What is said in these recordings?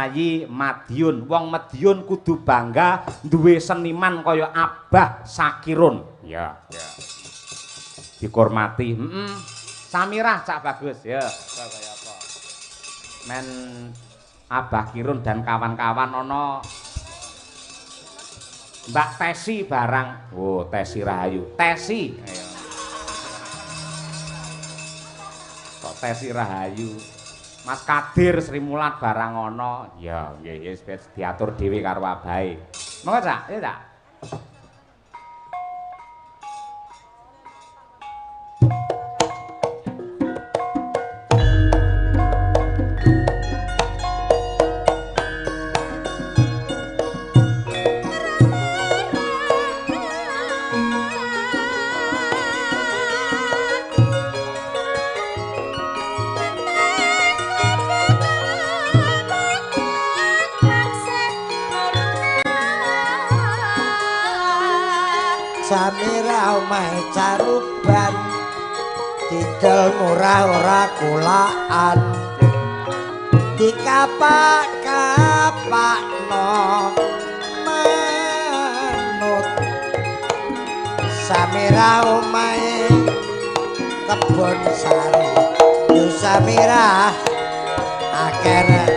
priyayi Madiun. Wong Madiun kudu bangga duwe seniman kaya Abah Sakirun. Ya, ya. Dihormati. Heeh. Samirah Cak Bagus, ya. Kaya apa? Men Abah Kirun dan kawan-kawan ana Mbak Tesi barang. Oh, Tesi Rahayu. Tesi. Ayo. Kok Tesi Rahayu. Mas Kadir Sri Mulat barang ana. Ya, nggih wis diatur dhewe karo abahe. Monggo, Cak. Ya, Cak. Samira omahe caruban didol murah ora kulaan dikapak-kapakno manut. Samira omahe kebon sari yo Samira akeh.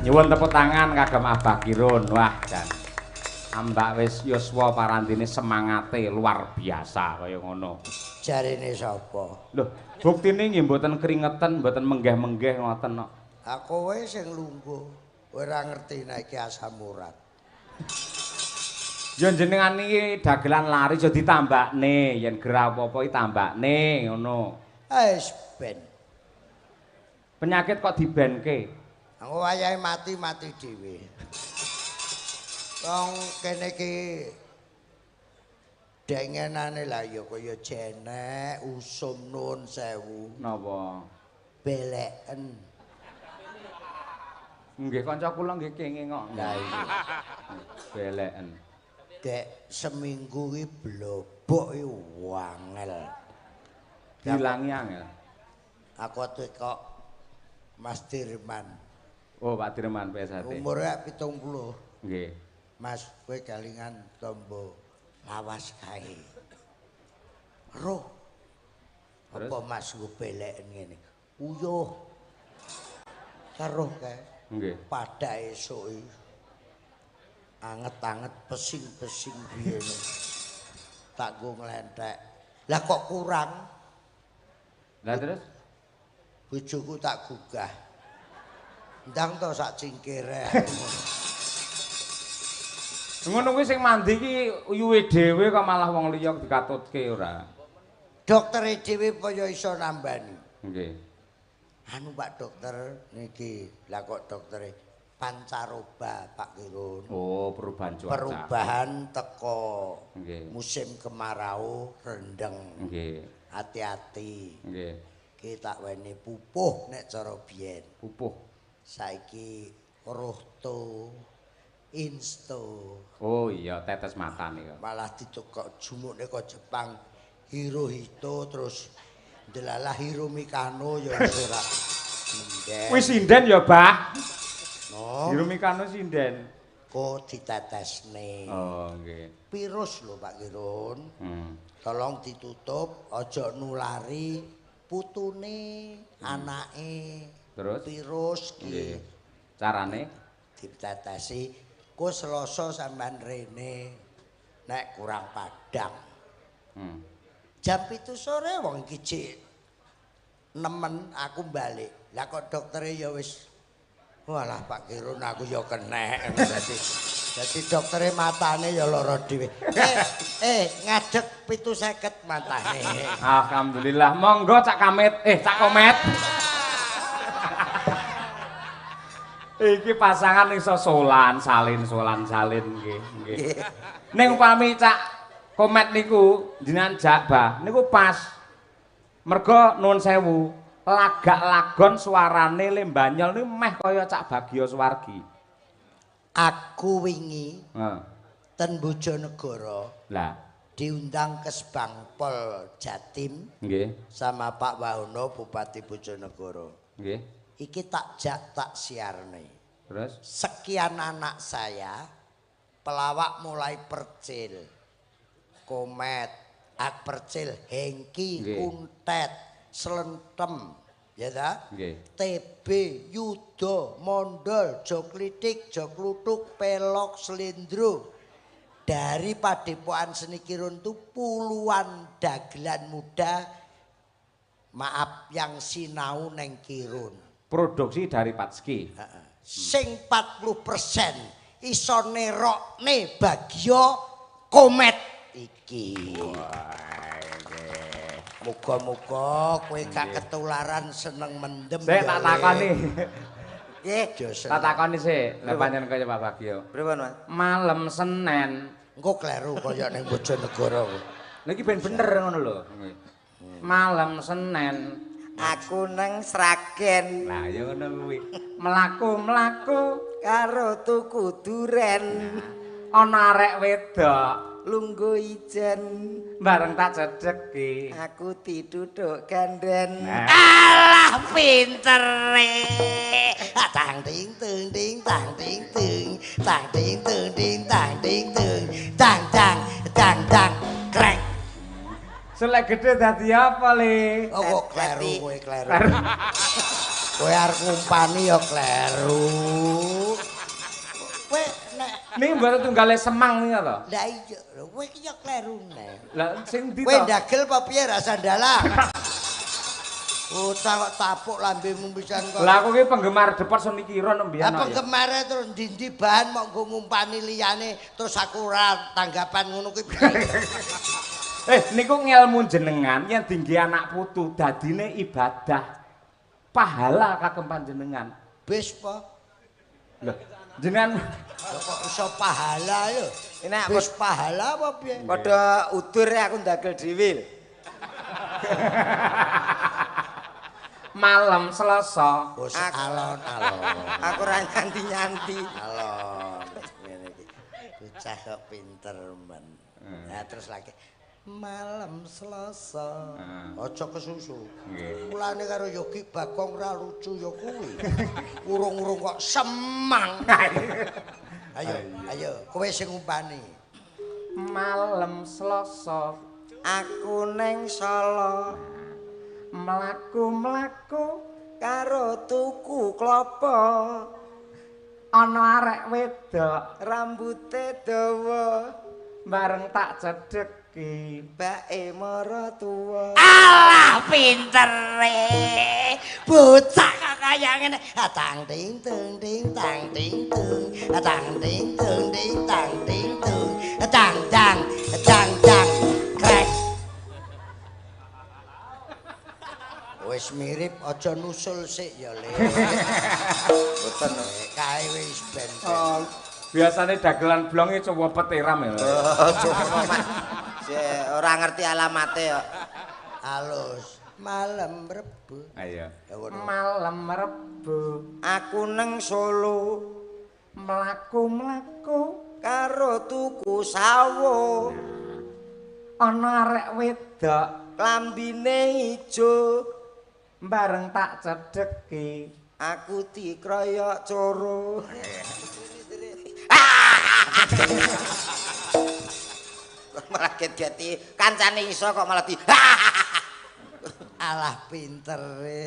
Nyuwun tepuk tangan kagem Abah Kirun. Wah, jan. Ambak wis yuswa parandene semangate luar biasa kaya ngono. Jarene sapa? Lho, buktine nggih mboten kringeten, mboten menggeh-menggeh ngoten kok. Ha kowe sing lungguh, ora ngerti nek iki asam urat. Ya jenengan iki dagelan lari aja ditambakne, yen gerah apa-apa iki tambakne ngono. Wis ben. Penyakit kok dibenke? Aku wayahe mati-mati dhewe. Wong kene iki dengenane lah ya kaya jenek usum nuwun sewu. Napa? Beleken. Nggih kanca kula nggih kenging kok. Lah iya. Beleken. Dek seminggu iki blobok iki wangel. Dilangi angel. Aku kok Mas Dirman. Oh, Pak Dirman PSHT. Umure 70. Nggih. Mas, kowe kelingan tombo lawas kae. Roh. Apa Mas nggo beleken ngene? Uyuh. Karo kae. Nggih. Pada esuk iki. Anget-anget pesing-pesing biyen. Tak nggo nglenthek. Lah kok kurang? Lah terus bojoku tak gugah. Ndang to sak cingkire. Ngono kuwi sing mandi iki uyuhe dhewe kok malah wong liya dikatutke ora. Doktere dhewe apa ya iso nambani. Nggih. Anu Pak Dokter niki, lah kok doktere pancaroba Pak Kirun. Oh, perubahan cuaca. Perubahan teko. Nggih. Musim kemarau rendeng. Nggih. Hati-hati. Nggih. Ki tak weni pupuh nek cara biyen. Pupuh. Saiki rohto insto. Oh iya, tetes mata nika. Malah ditukok jumukne kok Jepang Hirohito terus ndelalah Hiromikano ya wis ora sinden. Wis sinden ya, Bah. No. Hiromikano sinden. Kok ditetesne. Oh, nggih. Virus lho Pak Kirun. Tolong ditutup, aja nulari putune, anake. Terus virus ki. Nggih. Carane ditetesi ku Selasa sampean rene nek kurang padang. Jam 7 sore wong iki jek nemen aku balik. Lah kok doktere ya wis walah Pak Kirun aku ya kenek. Dadi doktere matane ya lara dhewe. Ngadeg 750 matane. Alhamdulillah. Monggo Cak Kamit, Cak Komet. Iki pasangan iso solan salin solan salin nggih nggih. Ning upami Cak Komet niku jenengan jak Bah niku pas. Mergo nuwun sewu, lagak lagon suarane Lembanyol niku meh kaya Cak Bagio Suwargi. Aku wingi ten Bojonegoro. Lah diundang ke Kesbangpol Jatim nggih sama Pak Wahono Bupati Bojonegoro. Nggih. Iki tak jak tak siarne. Terus sekian anak saya pelawak mulai Percil, Komet, Ak Percil, Hengki, Kuntet, Slentem, ya ta? Nggih. TB, Yudo, Mondol, Joklitik, Joklutuk, Pelok, Slendro. Dari Padepokan Seni Kirun itu puluhan dagelan muda, maaf yang sinau neng Kirun. Produksi dari Patski. Sing 40% iso nerokne Bagio Komet iki. Muga-muga kowe gak ketularan seneng mendem. Sik tak takoni. Nggih, tak takoni sik. Lah pancen kaya Pak Bagio. Pripun, Mas? Malam Senin. Engko kleru kaya ning Bojonegoro. Lha iki ben bener ngono lho. Malam Senin aku nang Sragen. Lah ya ngono kuwi. Mlaku-mlaku karo tuku duren. Ana arek wedok lungguh ijen bareng tak cedheki. Aku dituthuk ganden. Nah. Alah pintere. Tang ting tung ting tang ting tung tang ting tung ting tang ting tung tang tang tang tang krek. Selek gede dadi apa, Le? Oh, kok kleru kowe kleru. Kowe arep ngumpani ya kleru. Kowe nek niki mboten tunggale Semang niku to? Lah iya, kowe iki ya kleru nek. Lah sing ndi to? Kowe ndagel apa piye rasa ndalang? Bocah kok tapuk lambemu pisan kok. Lah aku ki penggemar Depot Seni Kirun mbiyen. Lah penggemare terus ndi-ndi bahan mok nggo ngumpani liyane terus aku ora tanggapan ngono kuwi. Niku ngelmu jenengan yen dingge anak putu dadine ibadah. Pahala kagem panjenengan. Bis po. Lho, jenengan kok iso pahala lho. Nek bis pahala apa piye? Padha udur aku ndagel dhewe. Malam Selasa. Wis alon-alon. Aku ora nyanti-nyanti. Alon. Ngene iki. Bocah kok pinter men. Nah terus lagi malam Selasa. Aja kesusu. Mulane karo Yogi Bagong ora lucu ya kuwi. Urung-urung kok Semang. Ayo, ayo, kowe sing ngumpani. Malam Selasa aku neng Solo. Mlaku-mlaku karo tuku klopo. Ana arek wedok rambute dawa. Bareng tak cedheki bae maratuwa. Alah pintere. Bocah kok kaya ngene. Tang ting tung ting tang ting tung. Tang ting tung ting tang ting tung. Tang tang tang tang krek. Wis mirip aja nusul sik ya, Le. Mboten kae wis ben. Oh, biasane dagelan blonge coba petiram ya. Oh, coba Mas. Sik ora ngerti alamate kok. Alus malam Rebo. Ayo. Malam Rebo aku neng Solo mlaku-mlaku karo tuku sawo. Ana arek wedok klambine ijo. Bareng tak cedheki aku dikroyok coro. Malah get-geti kancane iso kok malah di Alah pintere.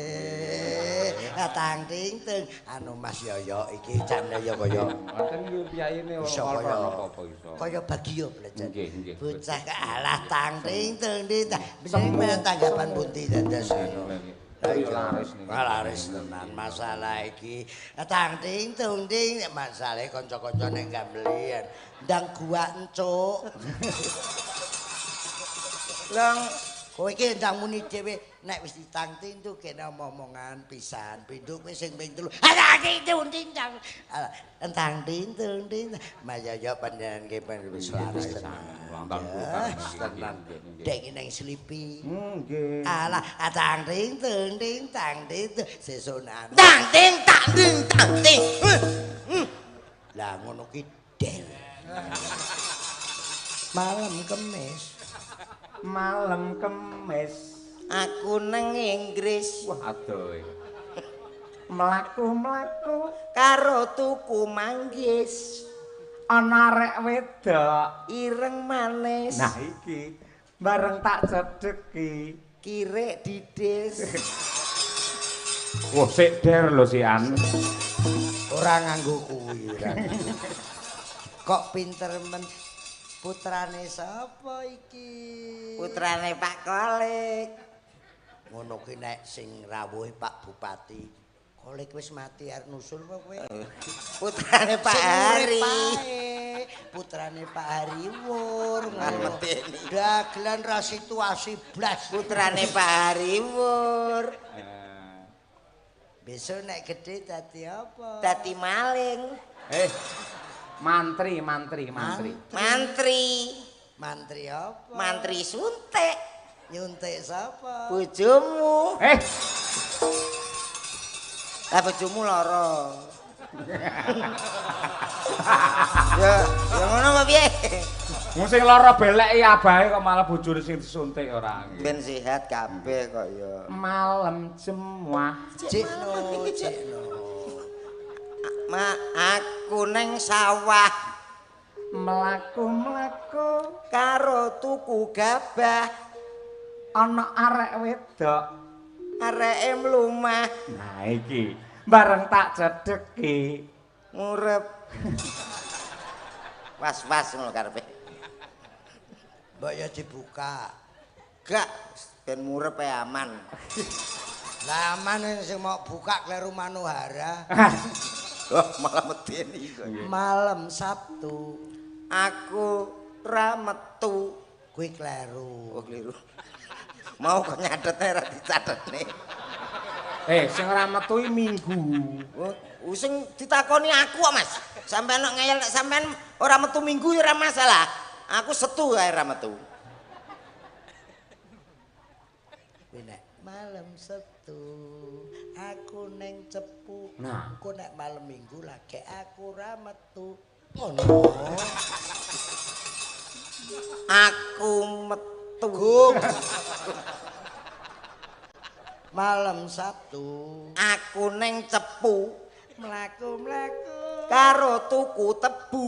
Tang ting tung anu Mas Yoyo iki jane ya kaya ngoten iki piyayine ora apa-apa iso. Kaya Bagio belajar. Nggih, nggih. Bocah alah tang ting tung ting. Jeneng tanggapan pundi dados. Ayo laris niki. Laris tenan masalah iki. Tang ting tung ting masalahe kanca-kanca ning gambelian. Ndang gua encuk. Lang kowe iki ndang muni dhewe nek wis ditang ting tung kene omong-omongan pisan. Pindho kowe sing ping 3. Tang ting tung ting tang. Tang ting tung ting. Mas Yoyo panjenengan nggih wis laris tenan. Tenan. Dek ning slipi. Nggih. Alah tang ting tung ting tang ting sesuk nang. Tang ting tang ting tang ting. Lah ngono ki del. Malam Kemis. Malam Kemis aku neng Inggris. Wah adoh. Mlaku-mlaku karo tuku manggis. Ana arek wedok ireng manis. Nah iki bareng tak cedheki kirek didis. Wah sik der lho sian. Ora nganggo kuwi ora. Kok pinter men. Putrane sapa iki? Putrane Pak Kolik. Ngono ki nek sing rawuhe Pak Bupati. Kolik wis mati arep nusul apa kowe? Putrane Pak Hari. Putrane Pak Hari Wur. Medeni. Dagelan ra situasi blas. Putrane Pak Hari Wur. Besok nek gedhe dadi apa? Dadi maling. Mantri, mantri, mantri. Mantri. Mantri apa? Mantri suntik. Nyuntik sapa? Bojomu. Lah bojomu lara. Ya, ya ngono apa piye? Wong sing lara beleki abahe kok malah bojone sing disuntik ora. Ben sehat kabeh kok ya. Malam jemuah. Cikno, cikno. Ma aku neng sawah mlaku-mlaku karo tuku gabah. Ana arek wedok areke mlumah. Nah iki bareng tak cedheki ngurep. Was-was ngono karepe. Mbok ya dibuka. Gak ben murep ae aman. Lah aman sing mau buka kleru Manohara. Oh, malah medeni kok. Malam Sabtu aku ra metu. Kuwi kleru. Oh, kleru. Mau kok nyatetne ra dicatetne. Sing ora metu iki Minggu. Oh, sing ditakoni aku kok, Mas. Sampeyan kok ngeyel nek sampeyan ora metu Minggu ya ora masalah. Aku setu ae ra metu. Kuwi nek malam Sabtu aku neng Cepu. Nah. Engko nek malam Minggu lagi aku ra metu. Ngono. Aku metu. Malam Sabtu aku neng Cepu mlaku-mlaku karo tuku tebu.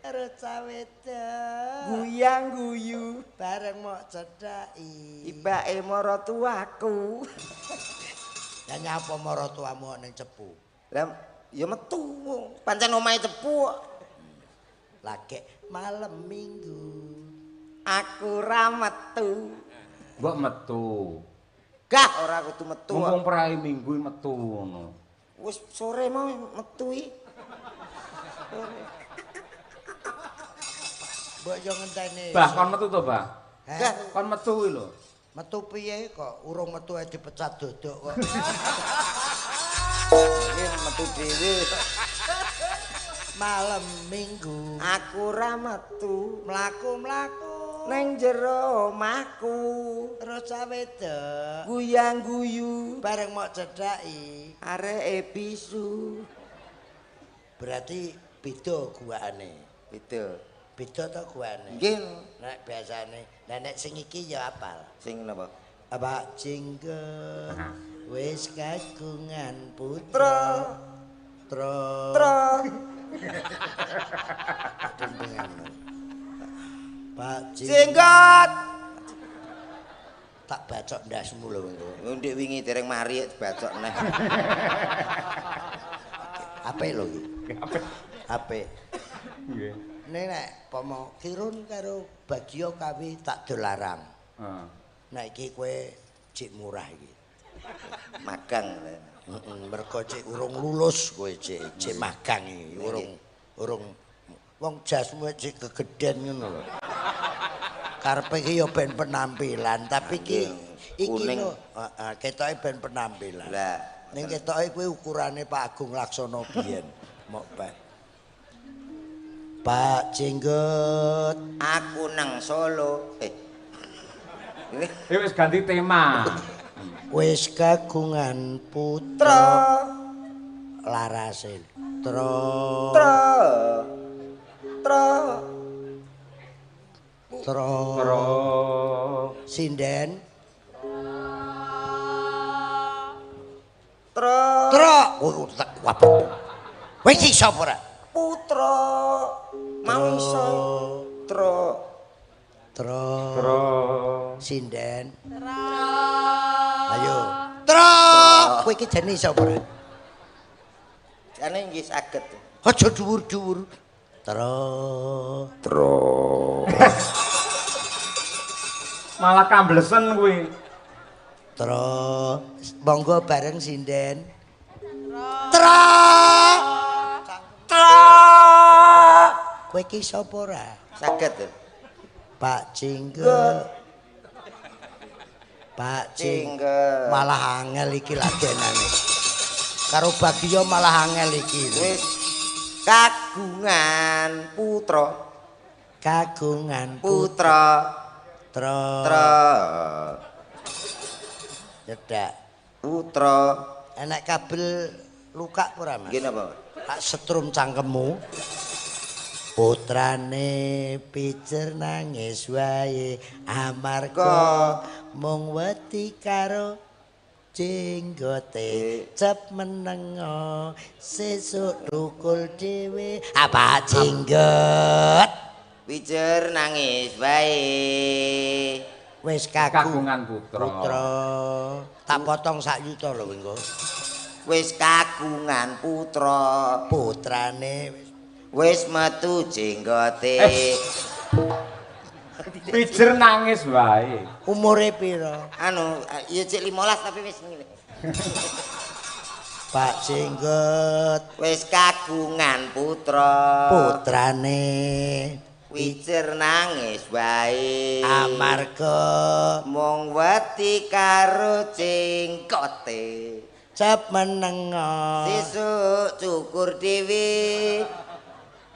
Karo cah wedok guyang-guyu bareng mok cedhaki ibake maratuwaku. Lah nyapa maratuwamu ning Cepu? Lah ya metu, pancen omahe Cepu kok. Lagi malam Minggu. Aku ra metu. Mbok metu. Gah ora kudu metu. Mumpung prai Minggu metu ngono. Wis sore mau metu iki. Mbok yo ngenteni. Bah kon metu to, Bah? Heh? Kon metu kuwi lho. Metu piye kok urung metu ae dipecat dodok kok. Iki metu dhewe. Malam Minggu aku ra metu, mlaku-mlaku neng jero omahku. Terus cah wedok guyang-guyu bareng mok cedhaki areke bisu. Berarti beda guakane. Beda. Beda to guakane? Nggih. Nek biasane, lah nek sing iki ya apal. Sing napa? Pak Jenggot wis kagungan putra. Tra. Tra. Pak Jenggot. Tak bacok ndasmu lho engko. Ndek wingi dereng mari dibacok neh. Apik lho iki. Apik. Apik. Nggih. Nek nek pomo Kirun karo Bagio kawi tak dolarang. Heeh. Nek iki kowe cik murah iki. Magang. Heeh, mergo cik urung lulus kowe cik, cik magang iki, urung wong jasmu cik gegeden ngono lho. Karepe iki ya ben penampilan, tapi iki iki lho, heeh, ketoke ben penampilan. Lah, ning ketoke kuwi ukurane Pak Agung Laksono biyen. Mok Pak. Pak Jenggot, aku nang Solo. Wis ganti tema. Wis kagungan putra. Larase. Tra. Tra. Tra. Tra. Tra. Sinden. Tra. Tra. Kowe tak wabek. Wis iso apa ora? Putra. Mau iso. Tra. Tra. Tra. Sinden. Tra. Ayo. Tra. Kowe iki jane iso apa ora? Jane nggih saged. Aja dhuwur-dhuwur. Tra. Tra. Malah kamblesen kuwi. Tra. Monggo bareng sinden. Tra. Tra. Kowe iki iso apa ora? Saged. Pak Jenggot. Pak Jenggot. Malah angel iki lagenane. Karo Bagio malah angel iki. Wis kagungan putra. Kagungan putra. Tra. Tra. Nyedak. Putra. Enek kabel luka ora, Mas? Nggih napa? Tak setrum cangkemmu. Putrane pijer nangis wae amarga mung wedi karo jenggote cep menengo sesuk tukul dhewe. Apa jenggot? Pijer nangis wae wis kagungan putra. Putra. Tak potong sak yuta lho engko. Wis kagungan putra. Putrane wis metu jenggote. Pijer nangis wae. Umure pira? Anu, ya cek 15 tapi wis ngene. Pak Jenggot wis kagungan putra. Putrane pijer nangis wae amarga mung wedi karo jenggote. Cep menengo sesuk cukur dhewe.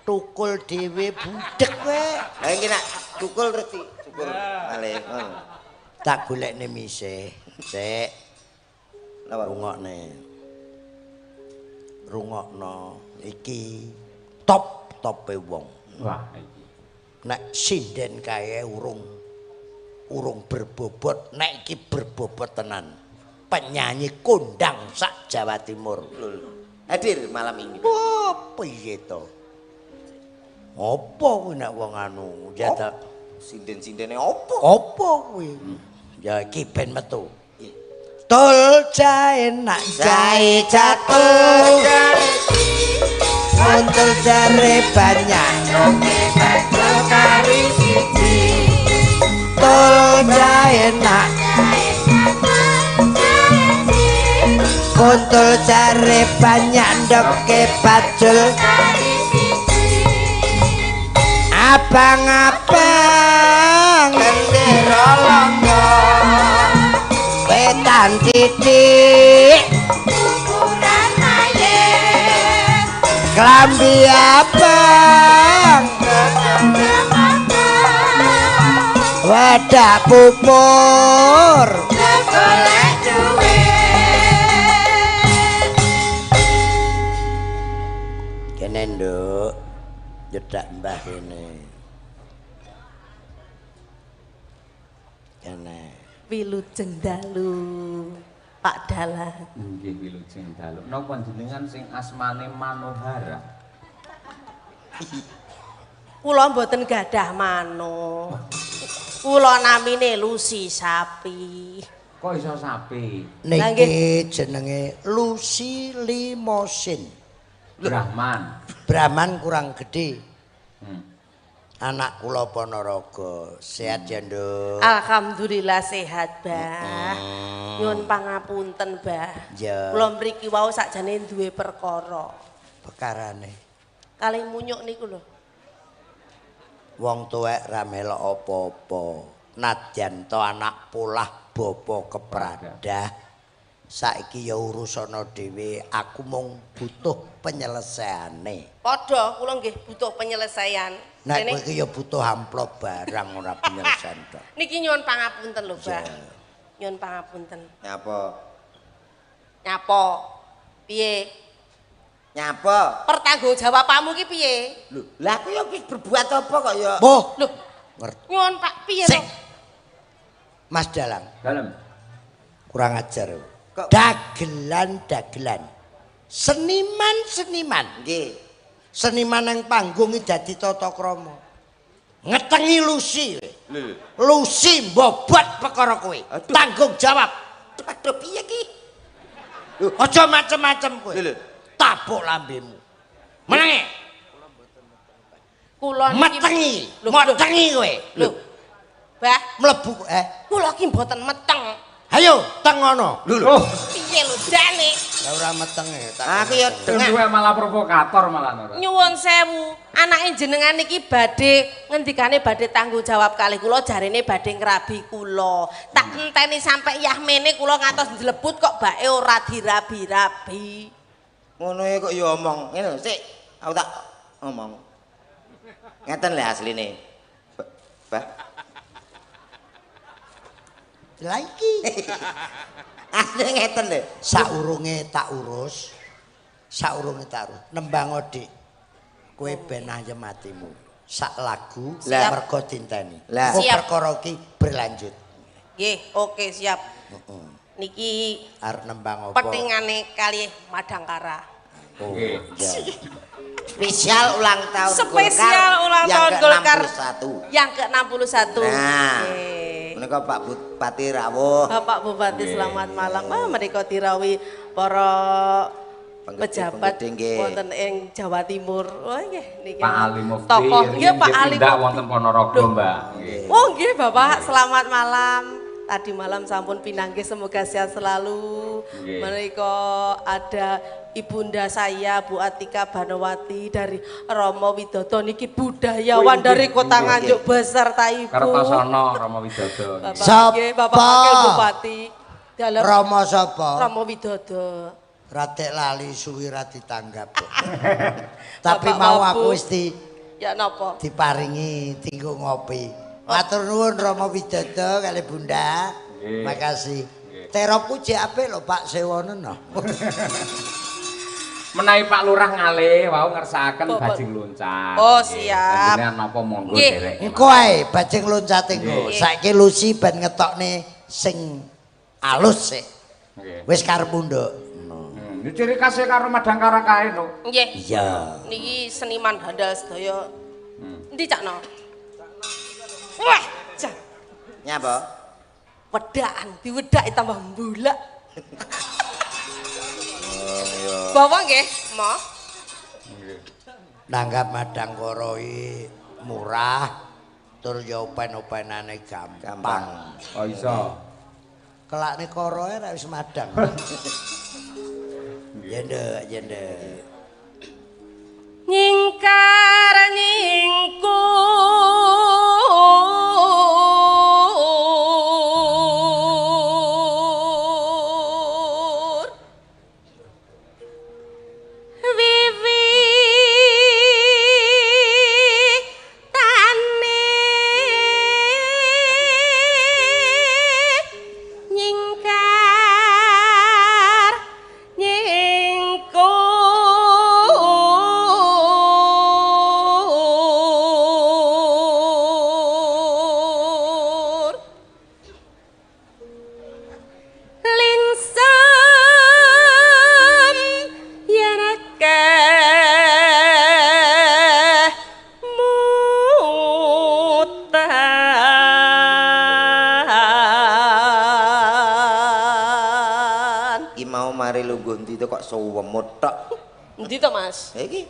Tukul dhewe budhek kowe. Lah iki nak tukul terus dicukur malih. Tak golekne mise. Sik. Napa? Rungokne. Rungokno iki top-tope wong. Wah iki. Nek sinden kae urung berbobot, nek iki berbobot tenan. Penyanyi kondang sak Jawa Timur. Hadir malam ini. Oh, piye to? Apa kuwi nek wong anu ya ta sinden-sindene apa? Apa kuwi? Ya iki ben metu. Tul jae nak jae jatuh. Muntul jare banyak. Kari siji. Tul enak. Kuntul jare banyak ndoke bajul. Abang-abang gendera londo. Wetan titik. Klambi abang. Wadah pupur. Kene nduk, nyedak mbah kene. Kene. Wilujeng dalu Pak Dalang. Nggih wilujeng dalu. Napa jenengan sing asmane Manohara? Kula mboten gadah mano. Kula namine Lucy Sapi. Kok iso sapi? Niki jenenge Lucy Limosin. Brahman. Brahman kurang gede. Anak kula Ponorogo. Sehat ya, Nduk? Alhamdulillah sehat, Mbah. Nyuwun pangapunten, Mbah. Ya. Kula mriki wau sakjane duwe perkara. Perkarane. Kalih munyuk niku lho. Wong tuwek ra melok apa-apa. Nadyan to anak polah bapa kepradah. Saiki ya urusana dhewe, aku mung butuh penyelesaiane. Padha kula nggih butuh penyelesaian. Nek kowe iki ya butuh amplop barang ora penyelesaian tok. Niki nyuwun pangapunten lho, Mbak. Nyuwun pangapunten. Nyapa? Nyapa? Piye? Nyapa? Pertanggungjawabanmu ki piye? Lho, lah aku ya wis berbuat apa kok ya? Boh, Lho, ngerti. nyuwun Pak piye Sik. to? Mas Dalang, Dalem. kurang ajar. Kok- Dagelan-dagelan. Seniman-seniman. Nggih. Seniman nang panggung iki dadi tata krama. Ngetengi Lucy. Lho. Lucy mbobot perkara kowe. Tanggung jawab. Aduh piye ki? Aja macem-macem kowe. Lho, lho. Tabuk lambemu. Menenge. Kula niki Metengi. Lho, Metengi kowe. Lho. Mbah, Mlebu kula ki mboten meteng. Ayo teng ngono. Lho lho. Oh, Piye lho jane? Lah ora metenge. Aku ya dengak. duwe malah provokator malah ora. Nyuwun sewu, anake jenengan niki badhe ngendikane badhe tanggung jawab kalih kula jarene badhe ngrabi kula. Tak enteni sampe yahmene kula ngantos njlebut kok bae ora dirabi-rabi. Ngono e kok ya omong. Ngene lho, sik. Aku tak omong. Ngeten lho asline. Bah. Lah iki Asline ngeten lho. saurunge tak urus. Saurunge tak urus. Nembang Dik. Kowe ben ayem atimu. Sak lagu Lah. mergo dinteni. Lah. Engko Siap. perkara iki berlanjut. Nggih, oke siap. Niki Arep nembang apa? petingane kalih Madangkara. Oh, Nggih. iya. Spesial ulang tahun Spesial Golkar ulang yang tahun Golkar ke-61. yang ke-61. Nah. Nggih. Menika Pak Bupati rawuh. Bapak Bupati Nggih. selamat malam. Ah menika dirawuhi para pejabat wonten ing Jawa Timur. Wah nggih niki. Pak Ali Mufti. Tokoh nggih Pak Ali tindak Mufti. wonten Ponorogo, Mbak. Nggih. Oh nggih Bapak, selamat malam. Tadi malam sampun pinanggih, semoga sehat selalu. Nggih. Menika ada ibunda saya Bu Atika Banowati dari Romo Widodo niki budayawan Oh, dari Kota nggih. Nganjuk beserta Ibu. Kertosono Romo Widodo. Bapak, Sapa? nggih, Bapak Wakil Bupati dalam Romo sapa? Romo Widodo. Ratek lali suwi ra ditanggap. Tapi Bapak mau Wabu. aku wis di Ya napa? diparingi tinggo ngopi. Matur nuwun Romo Widodo kali Bunda. Nggih. Makasih. Nggih. Teropku jek apik lho Pak Sewono no. Menawi Pak Lurah ngalih wau ngersakaken Bapak. bajing loncat. Oh, Nggih. siap. Jenengan napa monggo Nggih. derek. Engko ae bajing loncate engko. Nggih. Saiki Lucy ben ngetokne sing alus sik. Nggih. Wis karepmu nduk. Ini ciri khasnya karo Madangkara kae no. Nggih. Iya. Niki seniman handal sedaya. Endi Cakno? Wah, jan Nyapa? wedakan, diwedaki tambah mbulak. Bawa nggih, Mo. Nggih. Nanggap madang koroi murah, tur ya open-openane gampang. Gampang. Oh iso. Kelakne koroe nek wis madang. Ya nduk, ya nduk. Nyingkar nyingkur wiwitane nyingkar nyingkur lingsem yen akeh mutan. Iki mau mari lungguh ndi to kok suwemut tok. Endi to, Mas? Ha iki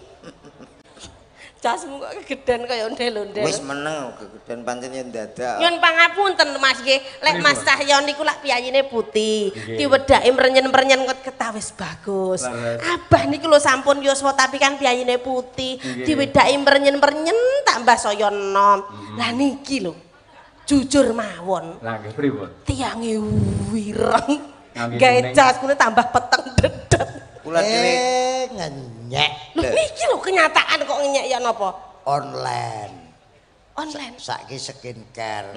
Jasmu kok kegeden kaya ondel-ondel. wis meneng gegeden pancen yen dadak. Nyun pangapunten Mas nggih, lek Mas Cahyo niku lak piyayine putih, Nggih. diwedhake mrenyen-mrenyen kok ketawis bagus. Leres. Abah niku lho sampun yuswa tapi kan piyayine putih, Nggih. diwedhake mrenyen-mrenyen tambah saya enom. Lah niki lho. Jujur mawon, Lah nggih pripun? tiange wireng. Ngangge Gawe kuning. jas kuwi tambah peteng dedet. Kula dhewe Ngenyek Lho niki lho kenyataan kok ngenyek ya napa? online. Online. Saiki skincare.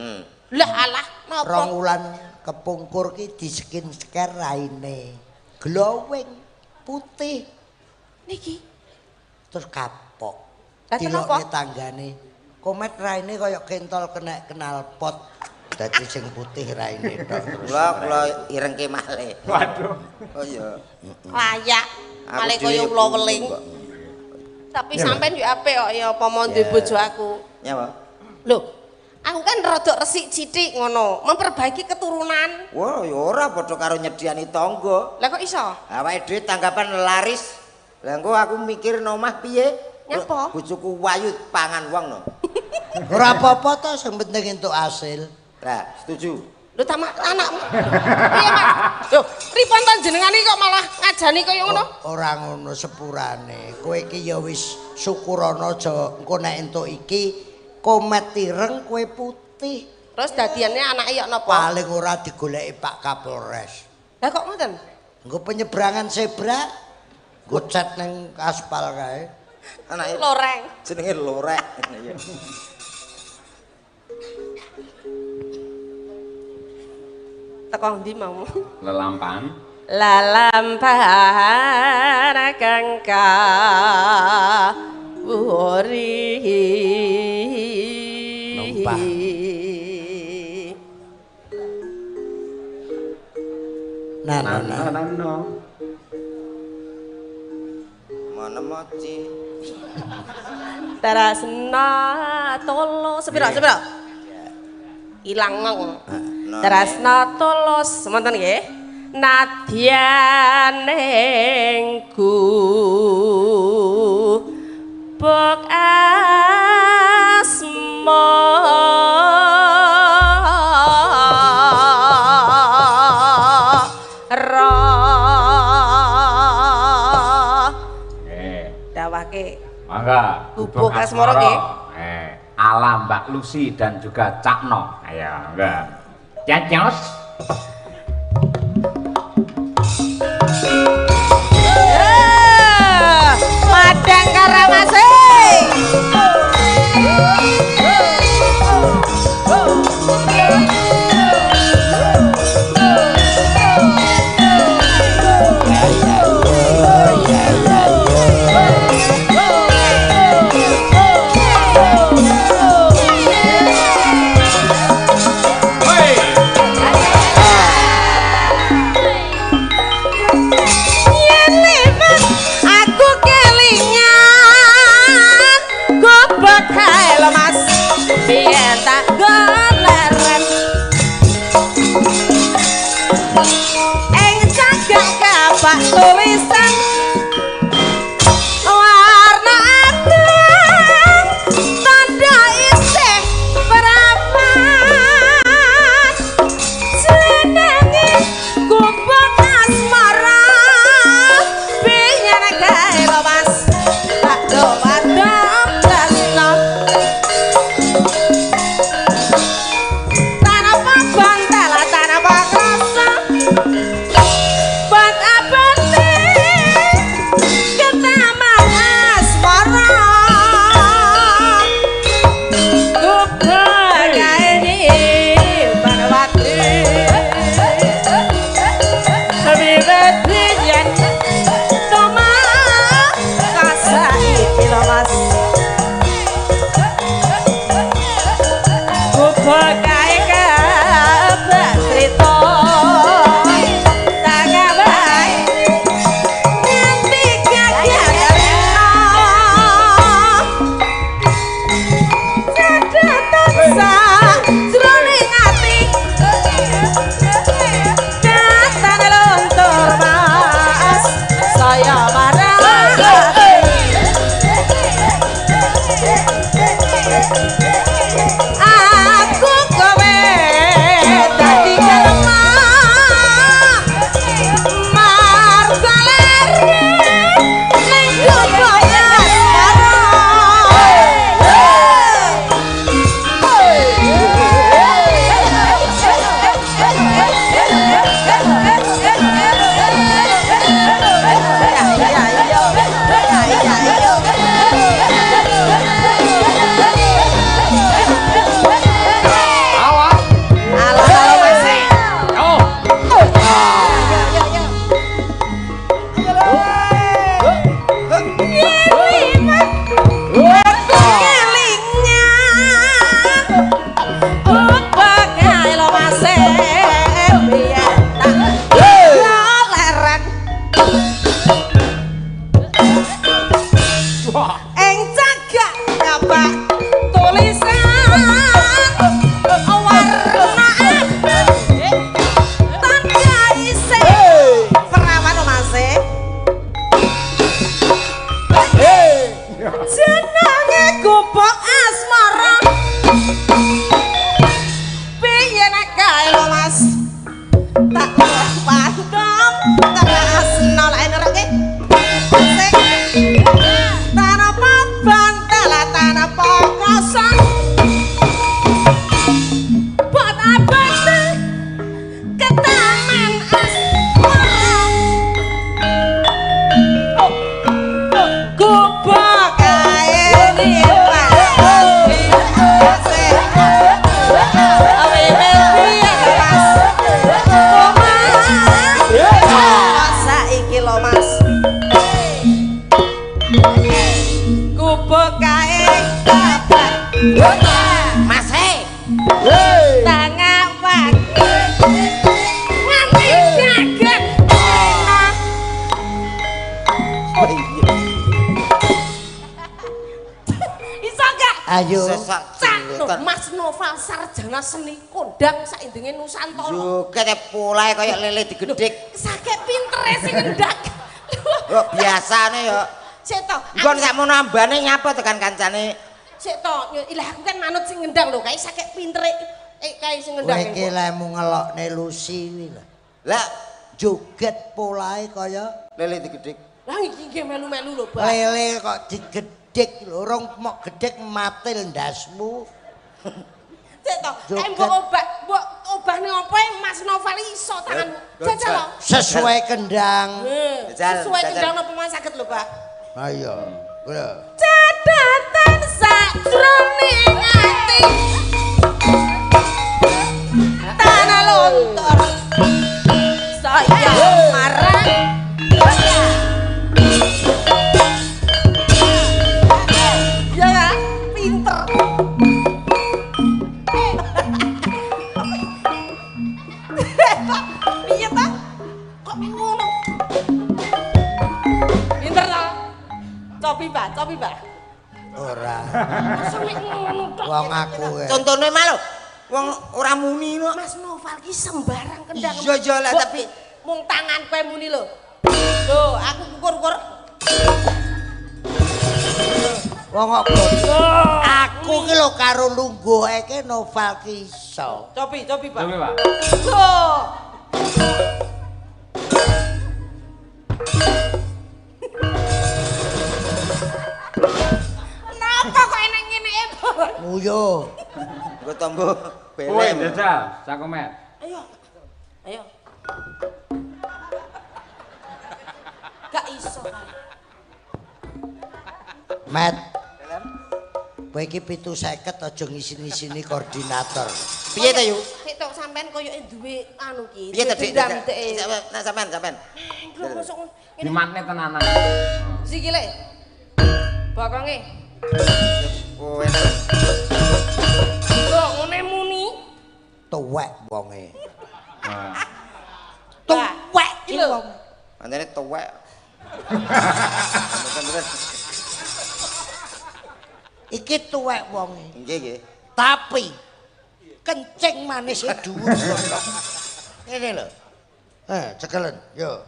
Lah alah napa? Rong wulan kepungkur ki di skincare raine. Glowing putih Niki. terus kapok. Lah, kenapa? Dilokne tanggane. Komet raine kaya kentol kena knalpot. Dadi sing putih raine tok terus. kula irengke malih. Waduh. Oh iya. Layak. Aku Malah dhewe kaya ya ula buntu weling. kok. Tapi sampean yo apik kok ya apa mau duwe bojo aku. Nyapa? Lho, aku kan rodok resik sithik ngono, memperbaiki keturunan. Wah, ya ora padha karo nyediani tangga. Lah kok iso? Awake dhewe tanggapan laris. Lah engko aku mikir no omah piye? Nyapa? Bojoku wayu pangan wong no. Ora apa-apa to sing penting entuk hasil. Lah, setuju. Lho tamak anakmu. Piye, Mas? Lho, pripun to jenengan iki kok malah ngajani kaya ngono? Ora ngono sepurane. Kowe iki ya wis syukurana aja engko nek entuk iki komet ireng kowe putih. Terus dadiannya anake yok napa? Paling ora digoleki Pak Kapolres. Lah kok ngoten? Engko penyeberangan zebra nggo cat ning aspal kae. Anake Loreng. jenenge lorek. Iya. Teko ndi mau? Lelampan. Lalampahan kang kawuri. Numpah. Nah, nah, nah. Nano. Mana moci? Tarasna tolo sepiro sepiro? Ilang ngong. Nah, Tarasna tolos semonten nggih. Nadyan ing gubuk asmara. Nggih. Dawake Mangga. Gubuk Asmara nggih. Ala Mbak Lucy dan juga Cak No. Ayo, mangga. Cacos. Madang Karamase. Hei. Tangawake nganti jagat. Oh iya. Iso gak? Ayo. Sesak Cak lho, Mas Noval sarjana seni kondang saindenge Nusantara. Joget e polahe kaya lele digedhik. Saking pintere sing ngendak. Kok biasane ya. Sik to. Nggon sakmono ambane nyapa tekan kancane. Sik to, ilah aku kan manut sing ngendang lho, kae saking pintere kae sing Kowe ngendang. iki lemu ngelokne Lucy kuwi lho. Lah Joget polahe kaya lele digedhik. Lah iki nggih melu-melu lho, Pak. lele kok digedhik lho, rong mok gedhek matil ndasmu. Sik to, kae mbok obah, mbok obahne opo e Mas Noval iso tanganmu. Jajal lho. Sesuai kendang. Sesuai kendang napa Mas saged lho, Pak. Ayo. Lho. Catatan sakjroning ati. Tanah lontor. Saya marah. Ya kan? Pinter. Piye ta? Kok ngono? Pinter ta? Cobi, Pak, cobi, Pak. Ora. Masa mek ngono tok. Wong aku e. Contone mah lho. Wong ora muni kok. Mas Noval ki sembarang kendang. Iya, iya lah, tapi mung tangan kowe muni lho. Lho, aku kukur-kukur. Wong kok aku ki lho karo lungguh iki Noval ki iso. Cobi, cobi, Pak. Cobi, Pak. Lho. Napa kok enek ngene e, Pak? Nguyo. Nggo tombo Kowe belem. jajal, Sakomet. Ayo. Ayo. Gak iso. Met. Kowe iki 750 aja ngisin-ngisini koordinator. Piye ta, Yu? Sik tok sampean koyoke duwe anu ki. Piye ta, Dik? Dendam dek. Nek sampean, sampean. Lho mosok ngene. Dimatne tenanan. Sikile. Bokonge. Kowe nek Lho ngene muni. Tuwek wonge. Nah. Tuwek iki lho. pancene tuwek. Mboten-mboten. Iki tuwek wonge. Nggih, nggih. Tapi kencing manis e dhuwur. Ngene lho. Cekelen, yo.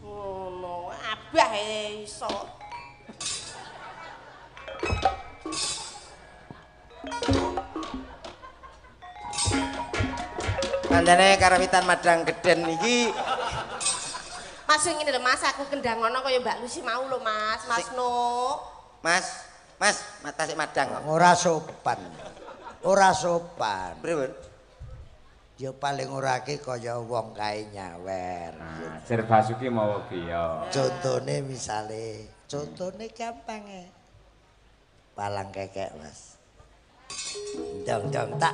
Ngono, abah e iso. Pancene karawitan Madang Geden iki Mas ngene lho Mas, aku kendang ngono kaya Mbak Lucy mau lho Mas, Mas No. Mas, Mas, tasik madang kok. Ora sopan. Ora sopan. Pripun? Ya paling ora ki kaya wong kae nyawer. Nah, Sir Basuki mawa biya. Contone misale, contone gampang e. Palang kekek, Mas. Dong dong tak.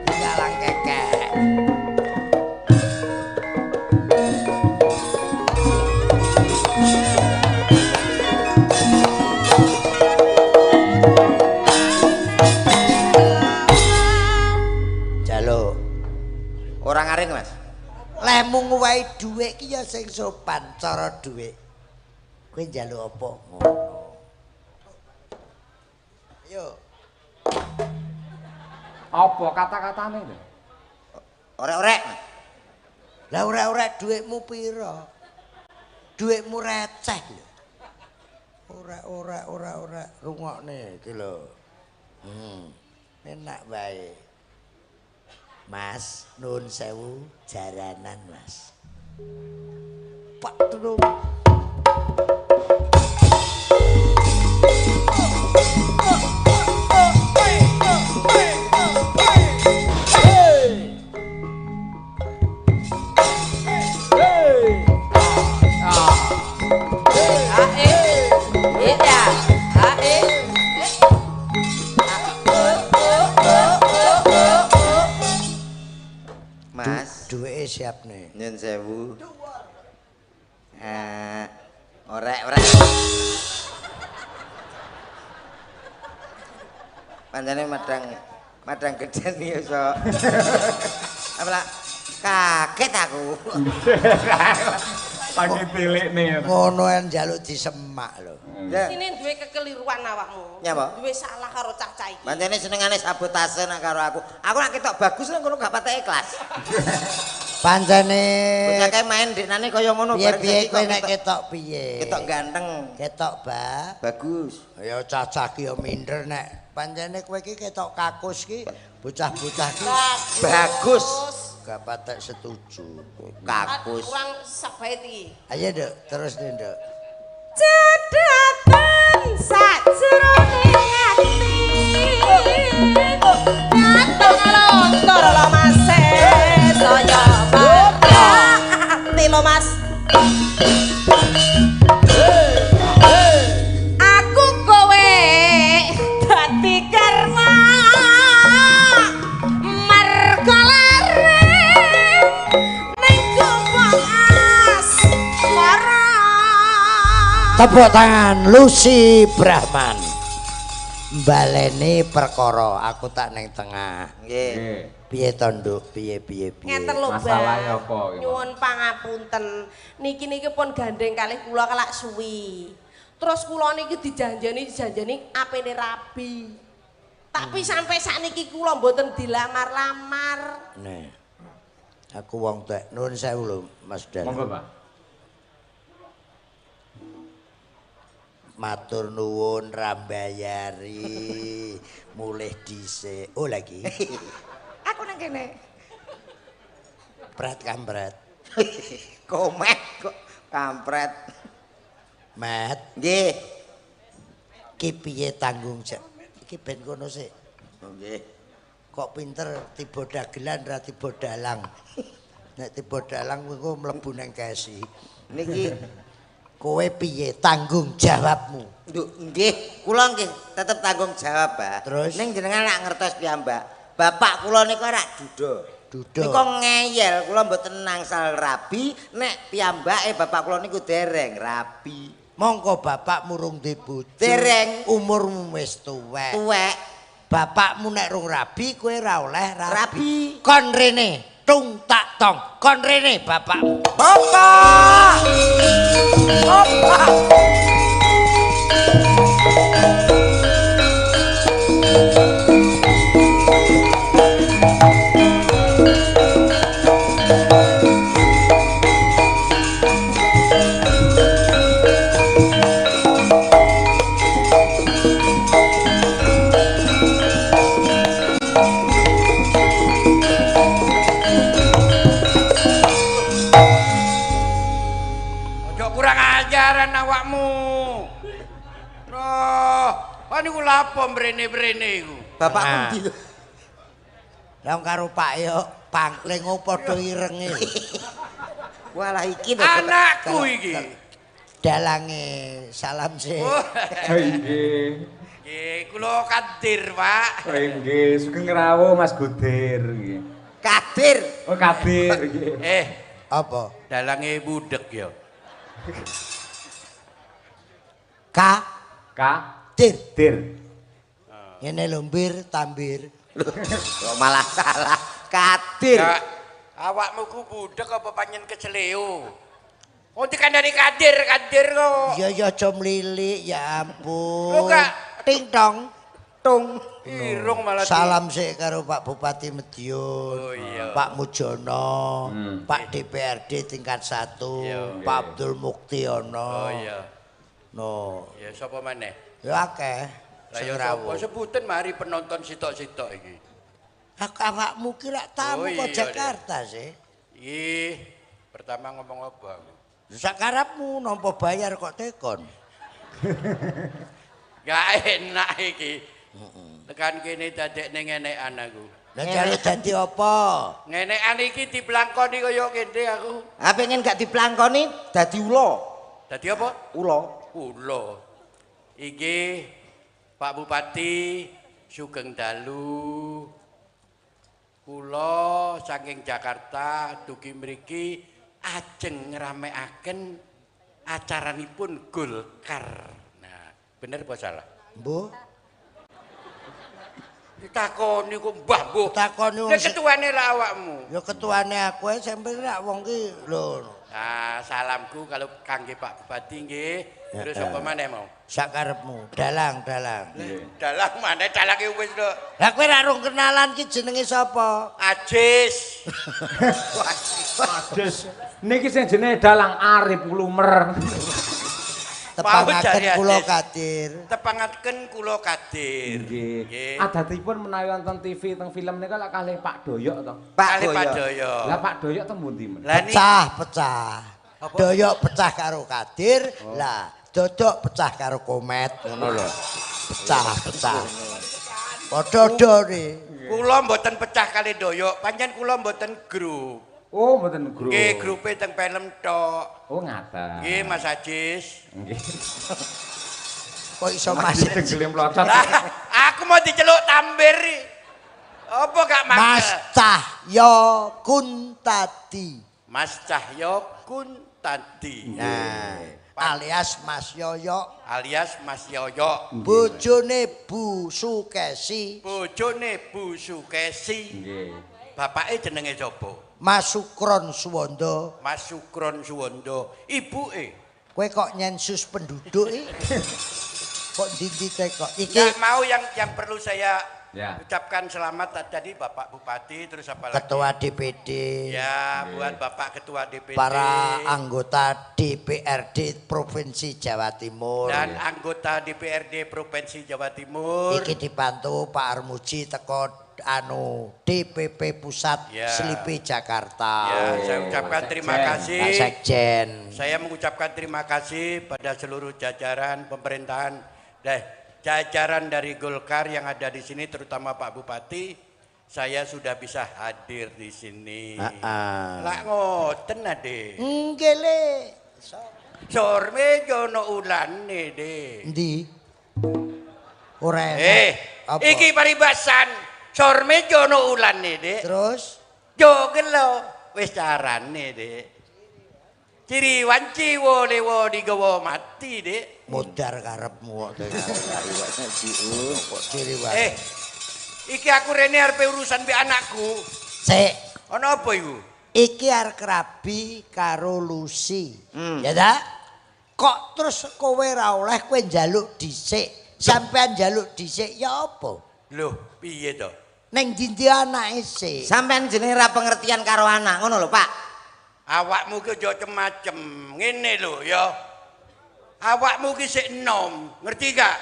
Palang kekek. Jaluk. Ora ngaring, Mas. Lemu nguwehi dhuwit ki ya sing sopan cara dhuwit. Kowe njaluk apa ngono. Ayo. Apa kata-katane lho? Orek-orek. Lah ora-ora dhuwitmu pira? Dhuwitmu receh lho. Ora ora ora ora rungokne iki lho. Enak wae. Mas, nuwun sewu jaranan, Mas. Pak Truk. Ah, eh. Iya. disiapne. Nyun sewu. Orek-orek. Pancene madang gedhen iki iso. Apa lah? Kaget aku. Lagi tilikne. Ngono en njaluk disemak lho. Sini duwe kekeliruan awakmu. Nyapa? Duwe salah karo cah-cah iki. Pancene senengane sabotase nek karo aku. Aku nek ketok bagus lho ngono gak patek ikhlas. Pancene bocah kae main deknane kaya ngono bareng piye kowe nek ketok piye? Ketok ganteng. Ketok ba bagus. Ya cah-cah ki ya minder nek pancene kowe iki ketok kakus ki bocah-bocah ki bagus. Gak patek setuju. Kakus. Kurang sak bait iki. Ayo Nduk, terus nih Nduk. Cedhaken sajroning ati. Dateng lontor lho Mas saya ati lho Mas. Aku kowe dadi karma marga lare ning gobong asmara. Tepuk tangan Lucy Brahman. Baleni perkara aku tak ning tengah. Nggih. Piye to Nduk? Piye piye piye? Ngeten lho, Masalahe apa iki? Nyuwun pangapunten. Niki niki pun gandeng kalih kula kelak suwi. Terus kula niki dijanjeni apene rabi. Tapi sampai sakniki kula mboten dilamar-lamar. Nih. Aku wong tek nuwun sewu lho Mas Dalang. Monggo, Pak. Matur nuwun rambayari mulih dhisik. Oh lagi. Aku nang kene. Pret kampret. Komek kok kampret. Met. Nggih. Ki piye tanggung jawab? Iki ben kono sik. Nggih. Kok pinter tiba dagelan ra tiba dalang. Nek tiba dalang engko mlebu nang kesi. Niki kowe piye tanggung jawabmu? Nduk, nggih, kula nggih tetep tanggung jawab, Pak. Terus? Ning jenengan lak ngertos piyambak. Bapak kula niku rak duda. Duda. Niku ngeyel, kula mboten nangsal rabi nek piyambake bapak kula niku dereng rabi. Mongko bapakmu rung duwe bojo. Dereng. Umurmu wis tuwek. Tuwek. Bapakmu nek rung rabi kowe ora oleh rabi. Rabi. Kon rene, tung tak tong. Kon rene bapakmu. Bapak. Bapak. Awakmu. Roh, niku lapo mrene-mrene iku? Bapakku ndi lho? Lah karo Pak yo pangkling padha irenge. Walah iki lho. Anakku iki. Dalange salam sih. Oh, Nggih. Nggih, kula Kadir, Pak. Oh nggih, sugeng rawuh Mas Gudir nggih. Kadir. Oh Kadir nggih. Apa? Dalange budek ya. K K Dir. Dir. Ngene lho mbir tambir. Kok malah salah. Kadir. Ya, awakmu ku budek apa panjen keceleo? Oh dikandani Kadir, Kadir kok. Ya ya aja mlilik ya ampun. Lho, Kak. Ting tong. Tung. Irung malah Salam sik karo Pak Bupati Madiun, Oh, iya. Pak Mujono, Pak DPRD tingkat 1, Iya, Pak Abdul Muktiono. Oh iya. No, Ya sapa maneh? ya akeh. Lah Sing ya rawuh. sapa sebutan mari penonton sitok-sitok iki. Aku awakmu ki lak tamu Oh, kok iya, Jakarta sih. Iki pertama ngomong apa aku? Sakarepmu nampa bayar kok tekon. Gak enak iki. Tekan kene dadekne ngenekan aku. Lah jaluk dadi apa? Ngenekan iki diblangkoni kaya kene aku. Ah pengen gak diplangkoni dadi ula. Dadi apa? Ula. Ula. Iki Pak Bupati Sugeng Dalu. Kula saking Jakarta dugi mriki ajeng ngramekaken acaranipun Golkar. Nah, bener apa salah? Mbuh. Ditakoni kok mbah mbuh. Takoni wong Lah ketuane lah awakmu. Ya ketuane aku ae sing penting rak wong ki lho. Nah, salamku kalau kangge Pak Bupati nggih. Terus apa maneh mau? Sak karepmu, dalang, dalang. Dalang maneh dalange wis lho. Lah kowe ra rung kenalan ki jenenge sapa? Ajis. Ajis. Niki sing jenenge dalang Arif Lumer. Tepangaken kula Kadir. Tepangaken kula Kadir. Nggih. Adatipun menawi wonten TV teng film nika lak kalih Pak Doyok to. Pak Pak Doyok. Lah Pak Doyok teng pundi men? Pecah, pecah. Doyok pecah karo Kadir, lah Dodok pecah karo Komet ngono lho. Pecah, pecah. Padha-padha. Kula mboten pecah kali Doyok, pancen kula mboten grup. Oh, mboten grup. Nggih, grupe teng film tok. Oh, ngaten. Nggih, Mas Ajis. Nggih. Kok iso Mas Denggelim locot. Aku mau diceluk tambir. Apa gak Mas Cahyo Kuntadi. Mas Cahyo Kuntadi. Nah, alias Mas Yoyo. Alias Mas Yoyo. Bojone Bu Sukesi. Bojone Bu Sukesi. Nggih. Bapake jenenge sapa? Mas Sukron Suwondo. Mas Sukron Suwondo. Ibuke. Kowe kok nyensus penduduk iki? Kok ndi-ndi kok? Iki nggak mau yang perlu saya ya ucapkan selamat tadi Bapak Bupati, terus apa lagi? Ketua DPD. Ya, buat Bapak Ketua DPD. Para anggota DPRD Provinsi Jawa Timur. Dan anggota DPRD Provinsi Jawa Timur. Iki dibantu Pak Armuji teko anu DPP Pusat ya. Slipi Jakarta. Ya, saya ucapkan terima kasih. Pak Sekjen. Saya mengucapkan terima kasih pada seluruh jajaran pemerintahan jajaran dari Golkar yang ada di sini, terutama Pak Bupati. Saya sudah bisa hadir di sini. Lah ngoten ade. Nggih le. Sorme jono ulane de. Endi? Ora enak. Iki paribasan. Sorme jono ulane de. Terus jo gelo wis carane de. Ciri wanci wo lewo digawa mati de. Modar karepmu kok. Ciri wanci. Iki aku rene arep urusan mbek anakku. Sik. Ana apa iku? Iki arep rabi karo Lucy. Ya ta? Kok terus kowe ra oleh kowe njaluk dhisik. Sampean njaluk dhisik ya apa? Lho, piye to? Ning ndi anake sik? Sampean jenenge ra pengertian karo anak ngono lho, Pak. Awakmu ki aja macem-macem. Ngene lho ya. Awakmu ki sik enom, ngerti gak?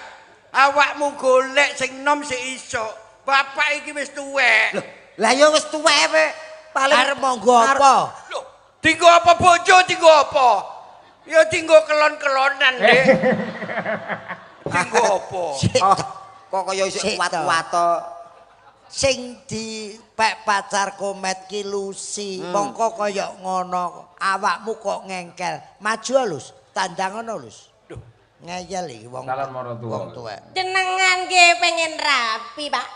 Awakmu golek sing enom sik iso. Bapak iki wis tuwek. Lho, lah ya wis tuwek kowe. Paling arep monggo apa? Lho, dinggo apa bojo, dinggo apa? Ya dinggo kelon-kelonan, Dik. Dinggo apa? Kok kaya isih kuat-kuat to. Sing dipek pacar Komet ki Lucy, mongko kaya ngono, awakmu kok ngengkel. Maju Lus, tandang ngono Lus. Duh, ngeyel iki wong. Calon maratuwa. Wong tuwek. Jenengan nggih pengen rapi, Pak.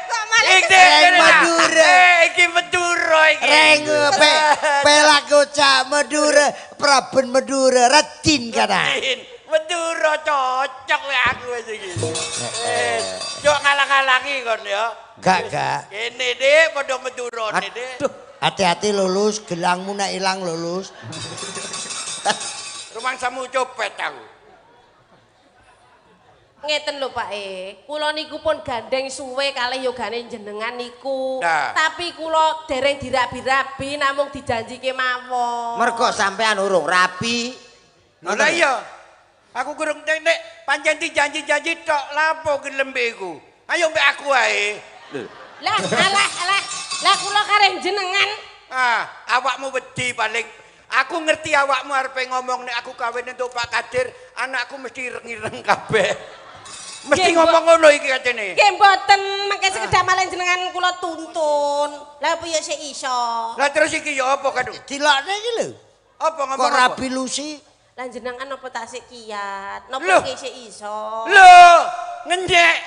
Kok malah Reng Madura. Iki Madura iki. Reng pelak gocak Madura, Praben Madura, Radin kana. Madura cocok lek aku wis iki. Yo ngalang-alangi kon ya. Gak, gak. Kene Dik, padha Madurane Dik. Aduh, hati-hati lulus, gelangmu nek ilang lulus. Rumangsamu copet aku. Ngeten lho Pak E, kula niku pun gandeng suwe kalih yogane jenengan niku. Nah. Tapi kula dereng dirabi-rabi namung dijanjike mawon. Mergo sampean urung rabi. Lha iya. Aku kurang nek pancen dijanji-janji tok lapo gelem mbek iku. Ayo mbek aku ae. Lah alah alah, lah kula kareng jenengan. Ah, awakmu wedi paling. Aku ngerti awakmu arepe ngomong nek aku kawin entuk Pak Kadir, anakku mesti ireng-ireng kabeh. Mesti ngomong ngono iki katene. Nggih mboten, mangke sekedhap malih jenengan kula tuntun. Lah piye sik iso? Lah terus iki ya apa kan? Dilokne iki lho. Apa ngomong Kok apa? rabi Lucy? Lah jenengan napa tasik kiat? Napa Loh. iki sik iso? Lho, ngenyek.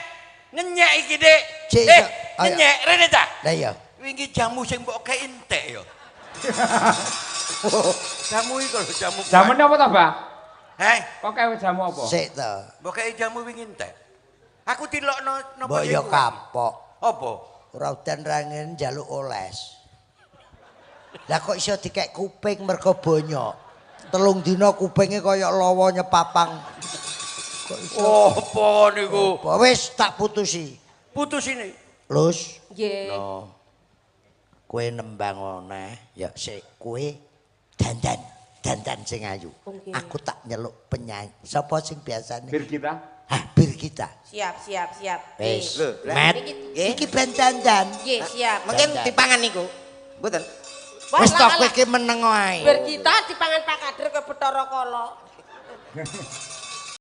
Ngenyek iki, Dik. Cek iso. Ayo. Nyenyek rene ta. Lah iya. Wingi jamu sing mbok kei entek yo. Jamu iku lho jamu. Jamune apa to, Mbah? Heh, Kok kae jamu apa? Sik to. mbok kei jamu wingi entek. Aku dilokno napa Mbok yo iku? kapok. Apa? Ora udan rangen njaluk oles. Lah kok iso dikek kuping mergo bonyok. Telung dina kupinge kaya lawa nyepapang. Kok iso? Apa niku? Apa wis tak putusi. Putus ini. Lus, Nggih. no. Kowe nembang oneh, ya sik kowe dandan, dandan sing ayu. Oke. Aku tak nyeluk penyanyi. Sapa sing biasane? Birgita. Hah, Birgita. Siap, siap, siap. Wis. Lho, lah, Met. nggih. Iki ben dandan. Nggih, siap. Mungkin Dandan. dipangan niku. Mboten. Wah, Wis to lah, kowe lah. iki meneng wae. Birgita dipangan Pak Kader ke Bathara Kala.